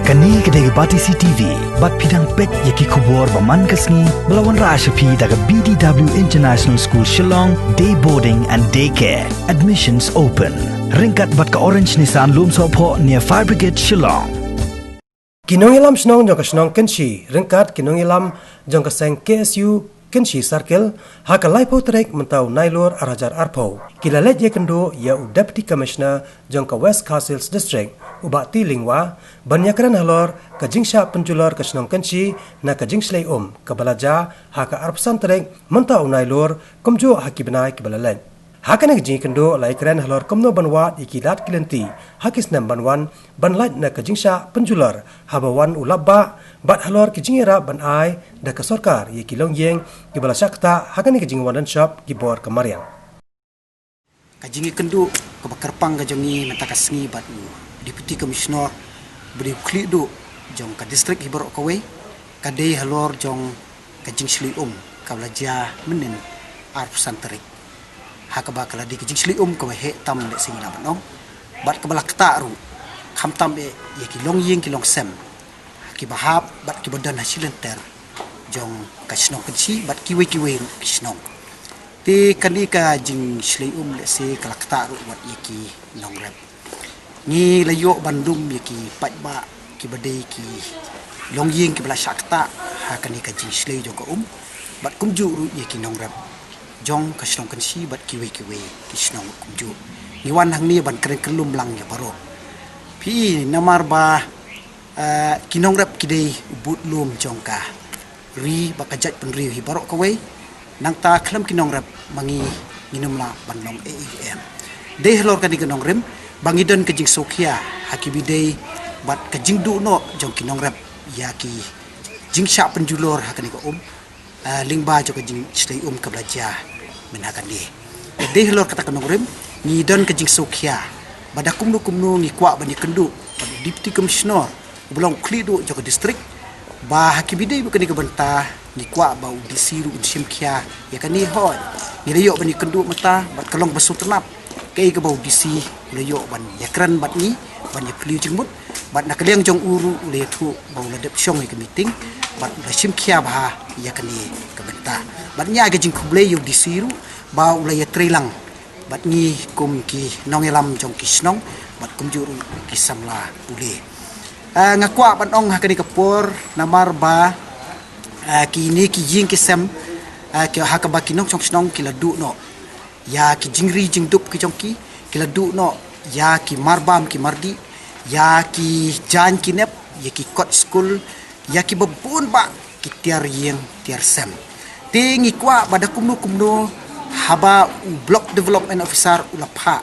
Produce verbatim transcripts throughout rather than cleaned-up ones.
Kane ka dei ka Batesi T V, bad phi dang peit ïa ki khubor ba man ka sngi, ba la wanrah sha phi da ka B D W International School Shillong, Day Boarding and Day Care. Admissions open. Ryngkat bad ka Orange Nissan Lumsohphoh near Fire Brigade Shillong. Ki nongïalam shnong jong ka shnong Kynshi, ryngkat ki nongïalam jong ka seng K S U Kynshi Circle, ha ka laiphew tarik mynta u Nailur ar hajar arphew. Ki la leit ïakynduh ïa u Deputy Commissioner jong ka West Khasi Hills District, u Bah T Lyngwa, ban ïakren halor ka jingshah pynjulor ka shnong Kynshi na ka jingshlei um kaba la jia ha ka arphew san tarik mynta u Nailur, kumjuh ha ki bnai kiba la leit. Ha kane ka jingïakynduh la ïakren halor kumno ban wad ïa ki lad ki lynti ha ki snem ban wan, ban lait na ka jingshah pynjulor haba wan u lapbah, bad halor ki jingïarap ban ai da ka sorkar ïa ki longïing kiba la shah ktah ha kane ka jingwan lynshop ki bor ka mariang. Ka jingïakynduh kaba kyrpang ka jong ngi mynta ka sngi bad u Deputy Commissioner ba dei u khlieh duh jong ka district hi baroh kawei, ka dei halor jong ka jingshlei um kaba la jia mynnin arphew san tarik, ha kaba ka la dei ka jingshlei um kaba heh tam, lehse ngi lah ban ong, bad kaba la ktah ruh, khamtam eh ïa ki longïing ki longsem, ha kiba hap bad kiba don ha shilynter jong ka shnong Kynshi bad kiwei kiwei ruh ki shnong. Te kane ka jingshlei um lehse ka la ktah ruh wat ïa ki nongrep. Ngi la ïoh ban lum ïa ki paidbah kiba dei ki longïing kiba la shah ktah ha kane ka jingshlei jong ka um, bad kumjuh ruh ïa ki nongrep jong ka shnong Kynshi bad kiwei kiwei ki shnong kumjuh. Ngi wan hangne ban kren kyllum lang ïa baroh. Phi, namar ba, eh, ki nongrep ki dei u budlum jong ka ri bad ka jaitbynriew hi baroh kawei. Nangta khlem ki nongrep ma ngi, ngin ym lah ban long ei ei ei. Dei halor kane ka nongrim ba ngi don ka jingsngewkhia ha kiba dei bad ka jingduh noh jong ki nongrep ïa ki jingshah pynjulor ha kane ka um, eh, lyngba jong ka jingshlei um kaba la jia mynha kane. Dei halor kata ka nongrim ngi don ka jingsngewkhia ba da kumno kumno ngi kwah ban ïakynduh bad u Deputy Commissioner uba long u khlieh duh jong ka district, ba ha kiba dei bad kane ka bynta ngi kwah ba u D C ruh un shim khia ïa kane. Hooid, ngi la ïoh ban ïakynduh mynta bad ka long ba sngewtynnat kaei kaba u D C u la ïoh ban ïakren bad ngi, ban ïapylliew jingmut, bad na ka liang jong u ruh u la ïathuh ba u la dep shong ïa ka meeting bad u la shim khia bha ïa kane ka bynta. Bad ngi ai ka jingkhublei ïa u D C ruh ba u la ïatreilang bad ngi kum ki nongïalam jong ki shnong bad kumjuh ruh ki samla pule. Ah, nga kwah ban ong ha kane ka por namar ba, ah, kine ki ïing ki sem, ah, ki ha kaba ki nongshong shnong ki la duh noh ïa ki jingri jingdup ki jong ki, ki la duh noh ïa ki marbam ki mardih, ïa ki jaiñ ki nep, ïa ki kot skul, ïa kiba bun bah ki tiar ïing tiar sem. Te ngi kwah ba da kumno kumno haba u Block Development Officer u la phah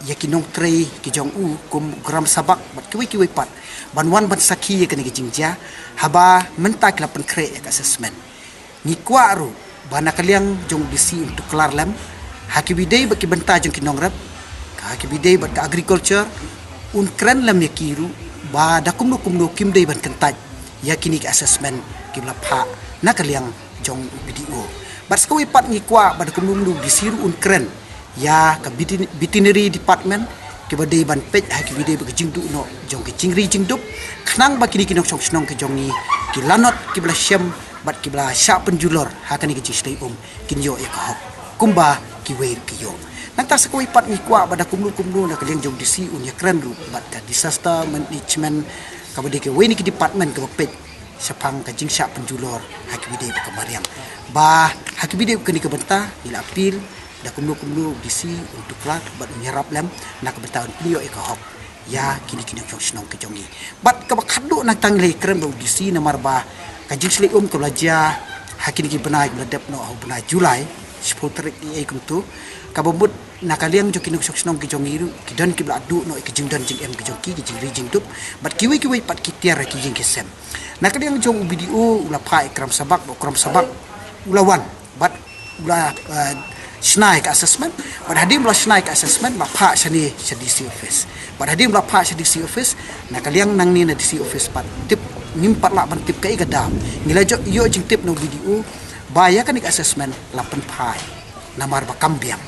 ïa ki nongtrei ki jong u kum u Gram Sabak bad kiwei kiwei pat ban wan ban sakhi ïa kane ka jingjia, haba mynta ki la pynkhreh ïa ka assessment. Ngi kwah ruh ba na ka liang jong u D C un tuklar lem ha kiba dei bad ki bynta jong ki nongrep, ha kiba dei bad ka agriculture, un kren lem ïa ki ruh ba da kumno kumno kim dei ban kyntait ïa kine ki assessment kiba la phah na ka liang jong u B D O. Bad sa kawei pat ngi kwah ba da kumno kumno u D C ruh un kren ïa ka veterin-, veterinary department kiba dei ban peit ha kiba dei bad ka jingduh noh jong ka jingri jingdup, khnang ba kine ki nongshong shnong ki jong ngi, ki lanot kiba la shem bad kiba la shah pynjulor ha kane ka jingshlei um kin ïoh ïa ka hok kumba kiwei ruh ki ïoh. Nangta sa kawei pat ngi kwah ba da kumno kumno na ka liang jong u D C un ïakren ruh bad ka Disaster Management, kaba dei kawei na ki department kaba peit shaphang ka jingshah pynjulor ha kiba dei bad ka mariang. Ba ha kiba dei bad kane ka bynta ngi la appeal da kumno kumno u D C un tuklar bad un ïarap lem na ka bynta un pynïoh ïa ka hok ïa kine ki nongshong shnong ki jong ngi. Bad kaba khatduh nangta ngi la ïakren bad u D C namar ba ka jingshlei um kaba la jia ha kine ki bnai ba la dep noh ha u bnai July, shiphew tarik ei ei kumto, kaba mut na ka liang jong ki nongshong shnong ki jong ngi ruh ki don kiba la duh noh ïa ki jingdon jingem ki jong ki, ki jingri jingdup, bad kiwei kiwei pat ki tiar ha ki ïing ki sem. Na ka liang jong u B D O u la phah ïa u Kram Sabak, bad u Kram Sabak u la wan bad u la, eh, shna ïa ka assessment, bad hadien ba u la shna ïa ka assessment la phah shane sha D C office. Bad hadien ba u la phah sha D C office, na ka liang nangne na D C office pat tip, ngim pat lah ban tip kaei ka daw. Ngi la ïoh, ïoh jingtip na u B D O ba ïa kane ka assessment la pynphai namar ba kam biang.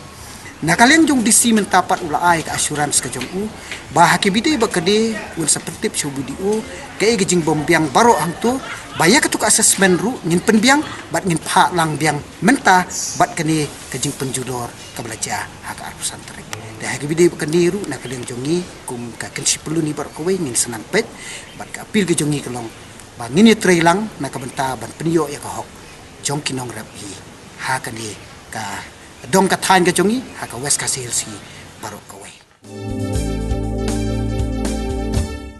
Na ka liang jong DC mynta pat u la ai ka assurance ka jong u ba ha ki bidei ba ka dei un sa pyntip sha u BDO kaei ka jingbym biang baroh hangto, ba ïa katu ka assessment ruh ngin pynbiang bad ngin phah lang biang mynta bad kane ka jingpynjulor kaba la jia ha ka arphew san tarik. Te ha ki bidei ba ka dei ruh na ka liang jong ngi kum ka Kynshi Pyluni baroh kawei ngin sa nang peit bad ka appeal ka jong ngi ka long ba ngin ïatrei lang na ka bynta ban pynïoh ïa ka hok jong ki nongrep hi ha kane ka dong ka thaiñ ka jong ngi ha ka West Khasi Hills hi baroh kawei.